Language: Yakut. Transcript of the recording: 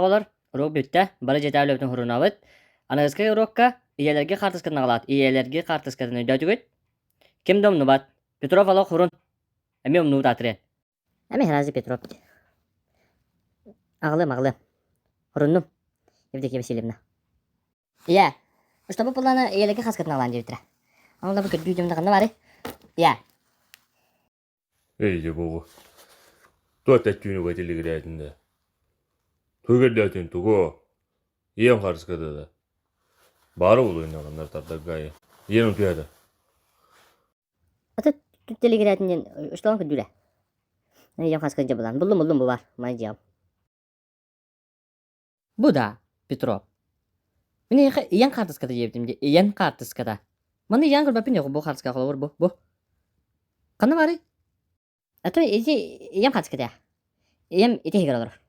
Оҕолор, уруок бүттэ, бары дьиэтээҕи үлэбитин сурунабыт. Аныгыскы уруокка ийэлэргэ хаартыскатын аҕалаат, ийэлэргэ хаартыскатын өйдөөтүгүт? Ким да умнубат. Петров олох хурун. Эмиэ умнубут аатырыан. Эмиэ сразу Петров. Аҕалыам, аҕалыам. Хоруннум, Евдокия Васильевна. Ийээ, чтобы буллаана ийэлэргэ хаскытын аҕалаан диэбиттэрэ. Ол да бу көрдүү дьон да ханна баарый? Ийээ. Эй, дьэ буолуо. Туох түүнүгэ тилигирээтин да. Тугу көрдөөтүн тугу? Ийэм харыската да. Баара буолуо иннэ тардарга айы. Ийэм утуйа да. Аты тилигирээтин диэн усталан көрдүүлэ. Ийэм хаска дьабылаан. Буллум буллум бу баар. Май дьиэҕим. Бу да, Петров. Мин эйиэхэ ийэҥ хаартыската диэбитим дии, ийэҥ хаартыската. Маны ийэҥ көрбөппүн дии, бу хаартыска холобур бу, бу. Ханна баарый? А то ити ийэм хаартыската. Ийэм ити иһигэр олорор.